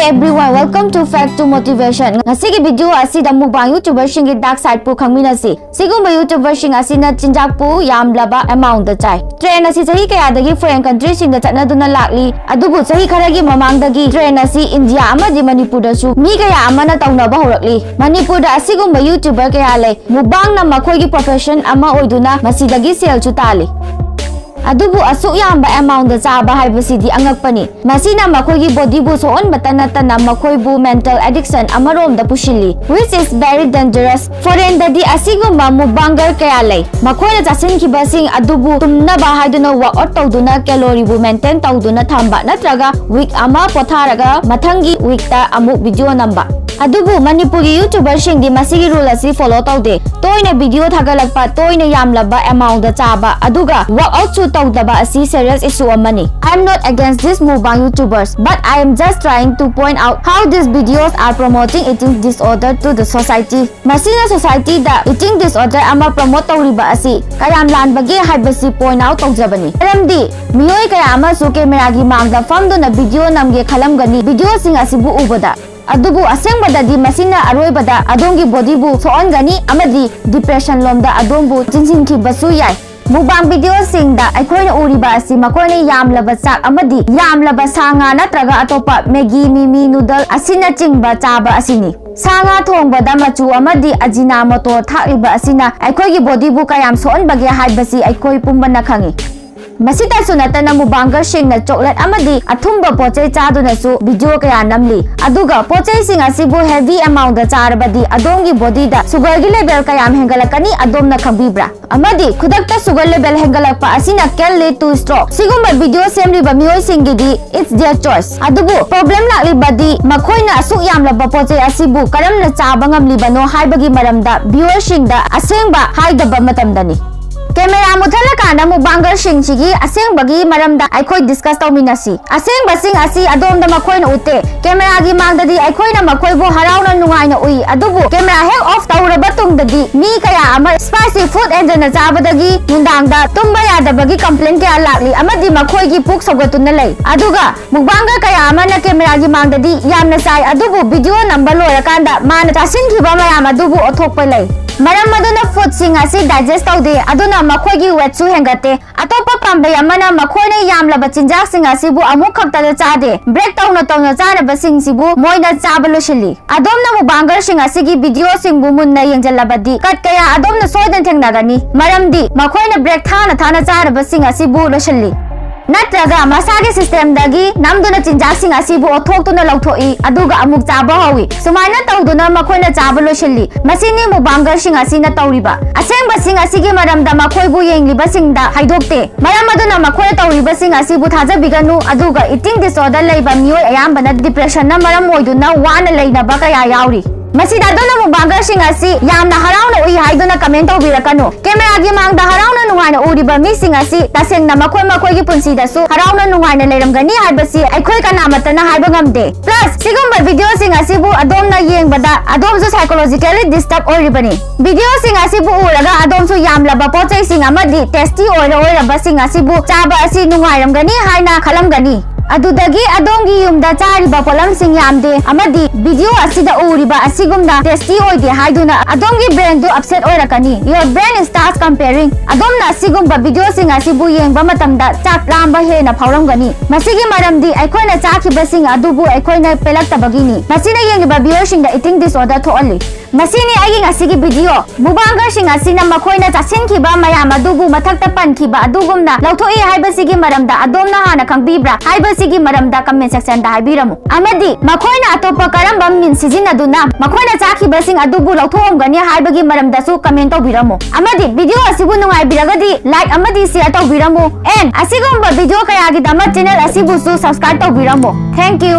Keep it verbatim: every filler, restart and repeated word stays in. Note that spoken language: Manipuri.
Everyone, welcome to Fact to Motivation. ꯉꯁꯤꯒꯤ video ꯑꯁꯤꯗ mukbang YouTuberꯁꯤꯡꯒꯤ dark sideꯄꯨ ꯈꯪꯃꯤꯟꯅꯁꯤ꯫ ꯁꯤꯒꯨꯝꯕ YouTuberꯁꯤꯡ ꯑꯁꯤꯅ ꯆꯤꯟꯖꯥꯛꯄꯨ ꯌꯥꯝꯂꯕ amountꯇ ꯆꯥꯏ꯫ Trend ꯑꯁꯤ ꯆꯍꯤ ꯀꯌꯥꯗꯒꯤ foreign countryꯁꯤꯡꯗ ꯆꯠꯅꯗꯨꯅ ꯂꯥꯛꯂꯤ꯫ ꯑꯗꯨꯕꯨ ꯆꯍꯤ ꯈꯔꯒꯤ ꯃꯃꯥꯡꯗꯒꯤ trend ꯑꯁꯤ ꯏꯟꯗꯤꯌꯥ ꯑꯃꯗꯤ ꯃꯅꯤꯄꯨꯔꯗꯁꯨ ꯃꯤ ꯀꯌꯥ ꯑꯃꯅ ꯇꯧꯅꯕ ꯍꯧꯔꯛꯂꯤ꯫ ꯃꯅꯤꯄꯨꯔꯗ ꯑꯁꯤꯒꯨꯝꯕ YouTuber ꯀꯌꯥ ꯂꯩ꯫ Mukbangꯅ ꯃꯈꯣꯏꯒꯤ profession ꯑꯃ ꯑꯣꯏꯗꯨꯅ ꯃꯁꯤꯗꯒꯤ ꯁꯦꯜꯁꯨ ꯇꯥꯜꯂꯤ꯫ ꯑꯗꯨꯕꯨ ꯑꯁꯨꯛ ꯌꯥꯝꯕ amountꯇ ꯆꯥꯕ ꯍꯥꯏꯕꯁꯤꯗꯤ ꯑꯉꯛꯄꯅꯤ꯫ ꯃꯁꯤꯅ ꯃꯈꯣꯏꯒꯤ bodyꯕꯨ ꯁꯣꯛꯍꯟꯕꯇ ꯅꯠꯇꯅ ꯃꯈꯣꯏꯕꯨ mental addiction ꯑꯃꯔꯣꯝꯗ ꯄꯨꯁꯤꯜꯂꯤ, which is very dangerous꯫ Foreignꯗꯗꯤ ꯑꯁꯤꯒꯨꯝꯕ mukbanger ꯀꯌꯥ ꯂꯩ꯫ ꯃꯈꯣꯏꯅ ꯆꯥꯁꯤꯟꯈꯤꯕꯁꯤꯡ ꯑꯗꯨꯕꯨ ꯇꯨꯝꯅꯕ ꯍꯥꯏꯗꯨꯅ workout ꯇꯧꯗꯨꯅ calorie ꯕꯨ maintain ꯇꯧꯗꯨꯅ ꯊꯝꯕ ꯅꯠꯇ꯭ꯔꯒ week ꯑꯃ ꯄꯣꯊꯥꯔꯒ ꯃꯊꯪꯒꯤ week ꯇ ꯑꯃꯨꯛ video ꯅꯝꯕ꯫ ꯑꯗꯨꯕꯨ ꯃꯅꯤꯄꯨꯔꯒꯤ YouTuberꯁꯤꯡꯗꯤ ꯃꯁꯤꯒꯤ rule ꯑꯁꯤ follow ꯇꯧꯗꯦ꯫ ꯇꯣꯏꯅ video ꯊꯥꯒꯠꯂꯛꯄ, ꯇꯣꯏꯅ ꯌꯥꯝꯂꯕ amountꯇ ꯆꯥꯕ, ꯑꯗꯨꯒ workoutꯁꯨ ꯇꯧꯗꯕ ꯑꯁꯤ serious issue ꯑꯃꯅꯤ꯫ I am not against these mukbang YouTubers, but I am just trying to point out how these videos are promoting eating disorder to the society. ꯃꯁꯤꯅ societyꯗ eating disorder ꯑꯃ promote ꯇꯧꯔꯤꯕ ꯑꯁꯤ ꯀꯌꯥꯝ ꯂꯥꯟꯕꯒꯦ ꯍꯥꯏꯕꯁꯤ point out ꯇꯧꯖꯕꯅꯤ꯫ ꯃꯔꯝꯗꯤ ꯃꯤꯑꯣꯏ ꯀꯌꯥ ꯑꯃꯁꯨ cameraꯒꯤ ꯃꯥꯡꯗ ꯐꯝꯗꯨꯅ video ꯅꯝꯒꯦ ꯈꯜꯂꯝꯒꯅꯤ videoꯁꯤꯡ ꯑꯁꯤꯕꯨ ꯎꯕꯗ꯫ ꯑꯗꯨꯕꯨ ꯑꯁꯦꯡꯕꯗꯗꯤ ꯃꯁꯤꯅ ꯑꯔꯣꯏꯕꯗ ꯑꯗꯣꯝꯒꯤ bodyꯕꯨ ꯁꯣꯛꯍꯟꯒꯅꯤ ꯑꯃꯗꯤ depression ꯂꯣꯝꯗ ꯑꯗꯣꯝꯕꯨ ꯆꯤꯡꯁꯤꯟꯈꯤꯕꯁꯨ ꯌꯥꯏ꯫ Mukbang videoꯁꯤꯡꯗ ꯑꯩꯈꯣꯏꯅ ꯎꯔꯤꯕ ꯑꯁꯤ ꯃꯈꯣꯏꯅ ꯌꯥꯝꯂꯕ ꯆꯥꯛ ꯑꯃꯗꯤ ꯌꯥꯝꯂꯕ ꯁꯥ ꯉꯥ ꯅꯠꯇ꯭ꯔꯒ ꯑꯇꯣꯞꯄ Maggi, ꯃꯤꯃꯤ noodle ꯑꯁꯤꯅꯆꯤꯡꯕ ꯆꯥꯕ ꯑꯁꯤꯅꯤ꯫ ꯁꯥ ꯉꯥ ꯊꯣꯡꯕꯗ ꯃꯆꯨ ꯑꯃꯗꯤ Ajinomoto ꯊꯥꯛꯂꯤꯕ ꯑꯁꯤꯅ ꯑꯩꯈꯣꯏꯒꯤ bodyꯕꯨ ꯀꯌꯥꯝ ꯁꯣꯛꯍꯟꯕꯒꯦ ꯍꯥꯏꯕꯁꯤ ꯑꯩꯈꯣꯏ ꯄꯨꯝꯕꯅ ꯈꯪꯏ꯫ ꯃꯁꯤꯇꯁꯨ ꯅꯠꯇꯅ mukbangerꯁꯤꯡꯅ chocolate ꯑꯃꯗꯤ ꯑꯊꯨꯝꯕ ꯄꯣꯠꯆꯩ ꯆꯥꯗꯨꯅꯁꯨ video ꯀꯌꯥ ꯅꯝꯂꯤ꯫ ꯑꯗꯨꯒ ꯄꯣꯠꯆꯩꯁꯤꯡ ꯑꯁꯤꯕꯨ heavy amountꯇ ꯆꯥꯔꯕꯗꯤ ꯑꯗꯣꯝꯒꯤ bodyꯗ sugarꯒꯤ level ꯀꯌꯥꯝ ꯍꯦꯟꯒꯠꯂꯛꯀꯅꯤ ꯑꯗꯣꯝꯅ ꯈꯪꯕꯤꯕ꯭ꯔꯥ? ꯑꯃꯗꯤ ꯈꯨꯗꯛꯇ sugar level ꯍꯦꯟꯒꯠꯂꯛꯄ ꯑꯁꯤꯅ can lead to stroke꯫ ꯁꯤꯒꯨꯝꯕ video ꯁꯦꯝꯂꯤꯕ ꯃꯤꯑꯣꯏꯁꯤꯡꯒꯤꯗꯤ it's their choice꯫ ꯑꯗꯨꯕꯨ problem ꯂꯥꯛꯂꯤꯕꯗꯤ ꯃꯈꯣꯏꯅ ꯑꯁꯨꯛ ꯌꯥꯝꯂꯕ ꯄꯣꯠꯆꯩ ꯑꯁꯤꯕꯨ ꯀꯔꯝꯅ ꯆꯥꯕ ꯉꯝꯂꯤꯕꯅꯣ ꯍꯥꯏꯕꯒꯤ ꯃꯔꯝꯗ viewerꯁꯤꯡꯗ ꯑꯁꯦꯡꯕ ꯍꯥꯏꯗꯕ ꯃꯇꯝꯗꯅꯤ꯫ ꯀꯦꯃꯦꯔꯥ ꯃꯨꯊꯠꯂꯀꯥꯟꯗ ꯃꯨꯛꯕꯥꯡꯒꯔꯁꯤꯡꯁꯤꯒꯤ ꯑꯁꯦꯡꯕꯒꯤ ꯃꯔꯝꯗ ꯑꯩꯈꯣꯏ ꯗꯤꯁꯀꯁ ꯇꯧꯃꯤꯟꯅꯁꯤ꯫ ꯑꯁꯦꯡꯕꯁꯤꯡ ꯑꯁꯤ ꯑꯗꯣꯝꯗ ꯃꯈꯣꯏꯅ ꯎꯠꯇꯦ꯫ ꯀꯦꯃꯦꯔꯥꯒꯤ ꯃꯥꯡꯗꯗꯤ ꯑꯩꯈꯣꯏꯅ ꯃꯈꯣꯏꯕꯨ ꯍꯔꯥꯎꯅ ꯅꯨꯡꯉꯥꯏꯅ ꯎꯏ, ꯑꯗꯨꯕꯨ ꯀꯦꯃꯦꯔꯥ ꯍꯦꯛ ꯑꯣꯐ ꯇꯧꯔꯕ ꯇꯨꯡꯗꯗꯤ ꯃꯤ ꯀꯌꯥ ꯑꯃ ꯁ꯭ꯄꯥꯏꯁꯤ ꯐꯨꯗ ꯍꯦꯟꯖꯟꯅ ꯆꯥꯕꯗꯒꯤ ꯅꯨꯡꯗꯥꯡꯗ ꯇꯨꯝꯕ ꯌꯥꯗꯕꯒꯤ ꯀꯝꯄ꯭ꯂꯦꯟ ꯀꯌꯥ ꯂꯥꯛꯂꯤ ꯑꯃꯗꯤ ꯃꯈꯣꯏꯒꯤ ꯄꯨꯛ ꯁꯧꯒꯠꯇꯨꯅ ꯂꯩ꯫ ꯑꯗꯨꯒ ꯃꯨꯛꯕꯥꯡꯒꯔ ꯀꯌꯥ ꯑꯃꯅ ꯀꯦꯃꯦꯔꯥꯒꯤ ꯃꯥꯡꯗꯗꯤ ꯌꯥꯝꯅ ꯆꯥꯏ, ꯑꯗꯨꯕꯨ ꯚꯤꯗꯤꯑꯣ ꯅꯝꯕ ꯂꯣꯏꯔꯀꯥꯟꯗ ꯃꯥꯅ ꯆꯥꯁꯤꯟꯈꯤꯕ ꯃꯌꯥꯝ ꯑꯗꯨꯕꯨ ꯑꯣꯊꯣꯛꯄ ꯂꯩ꯫ ꯃꯔꯝ ꯑꯗꯨꯅ ꯐꯨꯗꯁꯤꯡ ꯑꯁꯤ ꯗꯥꯏꯖꯦꯁ ꯇꯧꯗꯦ, ꯑꯗꯨꯅ ꯃꯈꯣꯏꯒꯤ ꯋꯦꯠꯁꯨ ꯍꯦꯟꯒꯠꯇꯦ꯫ ꯑꯇꯣꯞꯄ ꯄꯥꯝꯕꯩ ꯑꯃꯅ ꯃꯈꯣꯏꯅ ꯌꯥꯝꯂꯕ ꯆꯤꯟꯖꯥꯛꯁꯤꯡ ꯑꯁꯤꯕꯨ ꯑꯃꯨꯛ ꯈꯛꯇꯗ ꯆꯥꯗꯦ, ꯕ꯭ꯔꯦꯛ ꯇꯧꯅ ꯇꯧꯅ ꯆꯥꯅꯕꯁꯤꯡꯁꯤꯕꯨ ꯃꯣꯏꯅ ꯆꯥꯕ ꯂꯣꯏꯁꯤꯜꯂꯤ꯫ ꯑꯗꯣꯝꯅ ꯃꯨꯛꯕꯥꯡꯒꯔꯁꯤꯡ ꯑꯁꯤꯒꯤ ꯚꯤꯗꯤꯑꯣꯁꯤꯡꯕꯨ ꯃꯨꯟꯅ ꯌꯦꯡꯁꯤꯜꯂꯕꯗꯤ ꯀꯠ ꯀꯌꯥ ꯑꯗꯣꯝꯅ ꯁꯣꯏꯗꯅ ꯊꯦꯡꯅꯒꯅꯤ, ꯃꯔꯝꯗꯤ ꯃꯈꯣꯏꯅ ꯕ꯭ꯔꯦꯛ ꯊꯥꯅ ꯊꯥꯅ ꯆꯥꯔꯕꯁꯤꯡ ꯑꯁꯤꯕꯨ ꯂꯣꯏꯁꯤꯜꯂꯤ꯫ ꯅꯠꯇ꯭ꯔꯒ ꯃꯁꯥꯒꯤ ꯁꯤꯁꯇꯦꯝꯗꯒꯤ ꯅꯝꯗꯨꯅ ꯆꯤꯟꯖꯥꯛꯁꯤꯡ ꯑꯁꯤꯕꯨ ꯑꯣꯠꯊꯣꯛꯇꯨꯅ ꯂꯧꯊꯣꯛꯏ, ꯑꯗꯨꯒ ꯑꯃꯨꯛ ꯆꯥꯕ ꯍꯧꯏ꯫ ꯁꯨꯃꯥꯏꯅ ꯇꯧꯗꯨꯅ ꯃꯈꯣꯏꯅ ꯆꯥꯕ ꯂꯣꯏꯁꯤꯜꯂꯤ꯫ ꯃꯁꯤꯅꯤ ꯃꯨꯛꯕꯥꯡꯒꯔꯁꯤꯡ ꯑꯁꯤꯅ ꯇꯧꯔꯤꯕ꯫ ꯑꯁꯦꯡꯕꯁꯤꯡ ꯑꯁꯤꯒꯤ ꯃꯔꯝꯗ ꯃꯈꯣꯏꯕꯨ ꯌꯦꯡꯂꯤꯕꯁꯤꯡꯗ ꯍꯥꯏꯗꯣꯛꯇꯦ꯫ ꯃꯔꯝ ꯑꯗꯨꯅ ꯃꯈꯣꯏꯅ ꯇꯧꯔꯤꯕꯁꯤꯡ ꯑꯁꯤꯕꯨ ꯊꯥꯖꯕꯤꯒꯅꯨ, ꯑꯗꯨꯒ ꯏꯇꯤꯡ ꯗꯤꯁꯑꯣꯔꯗꯔ ꯂꯩꯕ ꯃꯤꯑꯣꯏ ꯑꯌꯥꯝꯕꯅ ꯗꯤꯄ꯭ꯔꯦꯁꯟꯅ ꯃꯔꯝ ꯑꯣꯏꯗꯨꯅ ꯋꯥꯅ ꯂꯩꯅꯕ ꯀꯌꯥ ꯌꯥꯎꯔꯤ꯫ ꯃꯁꯤꯗ ꯑꯗꯣꯝꯅ ꯃꯨꯛꯕꯥꯡꯒꯔꯁꯤꯡ ꯑꯁꯤ ꯌꯥꯝꯅ ꯍꯔꯥꯎꯅ ꯎꯏ ꯍꯥꯏꯗꯨꯅ ꯀꯃꯦꯟ ꯇꯧꯕꯤꯔꯛꯀꯅꯨ꯫ ꯀꯦꯃꯦꯔꯥꯒꯤ ꯃꯥꯡꯗ ꯍꯔꯥꯎꯅ ꯅꯨꯡꯉꯥꯏꯅ ꯎꯔꯤꯕ ꯃꯤꯁꯤꯡ ꯑꯁꯤ ꯇꯁꯦꯡꯅ ꯃꯈꯣꯏ ꯃꯈꯣꯏꯒꯤ ꯄꯨꯟꯁꯤꯗꯁꯨ ꯍꯔꯥꯎꯅ ꯅꯨꯡꯉꯥꯏꯅ ꯂꯩꯔꯝꯒꯅꯤ ꯍꯥꯏꯕꯁꯤ ꯑꯩꯈꯣꯏ ꯀꯅꯥꯃꯠꯇꯅ ꯍꯥꯏꯕ ꯉꯝꯗꯦ꯫ ꯄ꯭ꯂꯁ, ꯁꯤꯒꯨꯝꯕ ꯚꯤꯗꯤꯑꯣꯁꯤꯡ ꯑꯁꯤꯕꯨ ꯑꯗꯣꯝꯅ ꯌꯦꯡꯕꯗ ꯑꯗꯣꯝꯁꯨ ꯁꯥꯏꯀꯣꯂꯣꯖꯤꯀꯦꯜꯂꯤ ꯗꯤꯁꯇꯔꯕ ꯑꯣꯏꯔꯤꯕꯅꯤ꯫ ꯚꯤꯗꯤꯑꯣꯁꯤꯡ ꯑꯁꯤꯕꯨ ꯎꯔꯒ ꯑꯗꯣꯝꯁꯨ ꯌꯥꯝꯂꯕ ꯄꯣꯠ ꯆꯩꯁꯤꯡ ꯑꯃꯗꯤ ꯇꯦꯁꯇꯤ ꯑꯣꯏꯔ ꯑꯣꯏꯔꯕꯁꯤꯡ ꯑꯁꯤꯕꯨ ꯆꯥꯕ ꯑꯁꯤ ꯅꯨꯡꯉꯥꯏꯔꯝꯒꯅꯤ ꯍꯥꯏꯅ ꯈꯜꯂꯝꯒꯅꯤ꯫ ꯑꯗꯨꯗꯒꯤ ꯑꯗꯣꯝꯒꯤ ꯌꯨꯝꯗ ꯆꯥꯔꯤꯕ ꯄꯣꯠꯂꯝꯁꯤꯡ ꯌꯥꯝꯗꯦ ꯑꯃꯗꯤ ꯚꯤꯗꯤꯑꯣ ꯑꯁꯤꯗ ꯎꯔꯤꯕ ꯑꯁꯤꯒꯨꯝꯅ ꯇꯦꯁꯇꯤ ꯑꯣꯏꯗꯦ ꯍꯥꯏꯗꯨꯅ ꯑꯗꯣꯝꯒꯤ ꯕ꯭ꯔꯦꯟꯗꯨ ꯑꯞꯁꯦꯠ ꯑꯣꯏꯔꯛꯀꯅꯤ꯫ Your brain starts comparing. ꯑꯗꯣꯝꯅ ꯑꯁꯤꯒꯨꯝꯕ ꯚꯤꯗꯤꯑꯣꯁꯤꯡ ꯑꯁꯤꯕꯨ ꯌꯦꯡꯕ ꯃꯇꯝꯗ ꯆꯥꯛ ꯂꯥꯝꯕ ꯍꯦꯟꯅ ꯐꯥꯎꯔꯝꯒꯅꯤ꯫ ꯃꯁꯤꯒꯤ ꯃꯔꯝꯗꯤ ꯑꯩꯈꯣꯏꯅ ꯆꯥꯈꯤꯕꯁꯤꯡ ꯑꯗꯨꯕꯨ ꯑꯩꯈꯣꯏꯅ ꯄꯦꯜꯂꯛꯇꯕꯒꯤꯅꯤ꯫ ꯃꯁꯤꯅ ꯌꯦꯡꯂꯤꯕ ꯚꯤꯌꯔꯁꯤꯡꯗ ꯏꯇꯤꯡ ꯗꯤꯁꯑꯣꯔꯗꯔ ꯊꯣꯛꯍꯜꯂꯤ꯫ ꯃꯁꯤꯅꯤ ꯑꯩꯒꯤ ꯉꯁꯤꯒꯤ ꯚꯤꯗꯤꯑꯣ꯫ ꯃꯨꯛꯕꯥꯡꯒꯔꯁꯤꯡ ꯑꯁꯤꯅ ꯃꯈꯣꯏꯅ ꯆꯥꯁꯤꯟꯈꯤꯕ ꯃꯌꯥꯝ ꯑꯗꯨꯕꯨ ꯃꯊꯛꯇ ꯄꯟꯈꯤꯕ ꯑꯗꯨꯒꯨꯝꯅ ꯂꯧꯊꯣꯛꯏ ꯍꯥꯏꯕꯁꯤꯒꯤ ꯃꯔꯝꯗ ꯑꯗꯣꯝꯅ ꯍꯥꯟꯅ ꯈꯪꯕꯤꯕ꯭ꯔꯥ ꯍꯥꯏꯕꯁꯤꯒꯤ ꯃꯔꯝꯗ ꯀꯃꯦꯟ ꯁꯦꯛꯁꯟꯗ ꯍꯥꯏꯕꯤꯔꯝꯃꯨ꯫ ꯑꯃꯗꯤ ꯃꯈꯣꯏꯅ ꯑꯇꯣꯞꯄ ꯀꯔꯝꯕ ꯃꯤꯟ ꯁꯤꯖꯤꯟꯅꯗꯨꯅ ꯃꯈꯣꯏꯅ ꯆꯥꯈꯤꯕꯁꯤꯡ ꯑꯗꯨꯕꯨ ꯂꯧꯊꯣꯛꯑꯝꯒꯅꯤ ꯍꯥꯏꯕꯒꯤ ꯃꯔꯝꯗꯁꯨ ꯀꯃꯦꯟ ꯇꯧꯕꯤꯔꯝꯃꯨ꯫ ꯑꯃꯗꯤ ꯚꯤꯗꯤꯑꯣ ꯑꯁꯤꯕꯨ ꯅꯨꯡꯉꯥꯏꯕꯤꯔꯒꯗꯤ ꯂꯥꯏꯛ ꯑꯃꯗꯤ ꯁꯤꯌꯔ ꯇꯧꯕꯤꯔꯝꯃꯨ꯫ And ꯑꯁꯤꯒꯨꯝꯕ ꯚꯤꯗꯤꯑꯣ ꯀꯌꯥꯒꯤꯗꯃꯛ ꯆꯦꯅꯦꯜ ꯑꯁꯤꯕꯨꯁꯨ ꯁꯕꯁꯀ꯭ꯔꯥꯏꯕ ꯇꯧꯕꯤꯔꯝꯃꯨ꯫ Thank you.